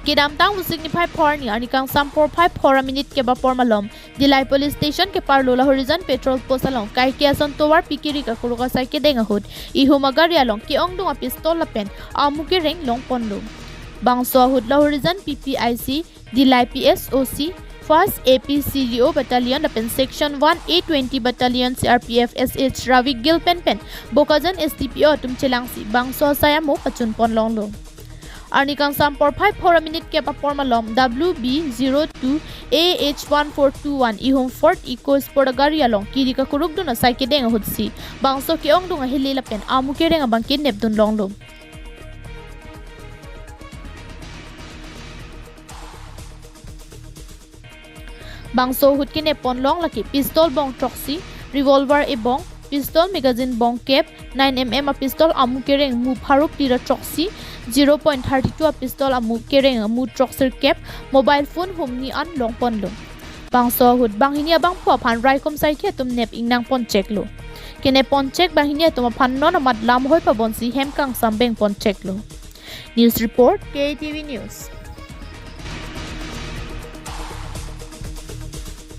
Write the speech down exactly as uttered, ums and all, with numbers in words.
Kedamtang Vosik niphai phor arni arni kangsam porphai phor a-minute kep apor malom Dillai Police Station keparlo Lahorijan Patrol Post along kaike ason tovar pi kiri kakuruk asai kedeng ahut ihum agari along ke-ongdung a-pistol lapen amu kereng longponlo. Bangso ahut Lahorijan P P I C, Dillai P S O C, First A P C D O Battalion lapen Section one A twenty Battalion C R P F S H Ravi Gill pen pen Bokajan S D P O atum chelangsi bangso asai amu pachunpon longlo. Arni kangsam porphai phor a-minute kep apor malom W B zero two A H one four two one ihum Ford Eco Sport agari along kiri kakurukdun asai kedeng ahutsi bangso ke-ongdung ahili lapen amu kereng abangke nepdun longlo. Bangso ahut keneppon long lake pistol bong throksi, revolver ebong, pistol magazine bong kep, nine M M a-pistol amu kereng mu pharo phli ra throksi, zero point thirty two a-pistol amu kereng mu throksir kep, mobile phone humni an longponlo. Bangso ahut banghini abangphu aphan raikom saikhi atum nep ingnangpon cheklo. Keneppon chek banghini atum aphan non amat lamhoi pabonsi hem kangsam bengpon cheklo. News report, K A T V News.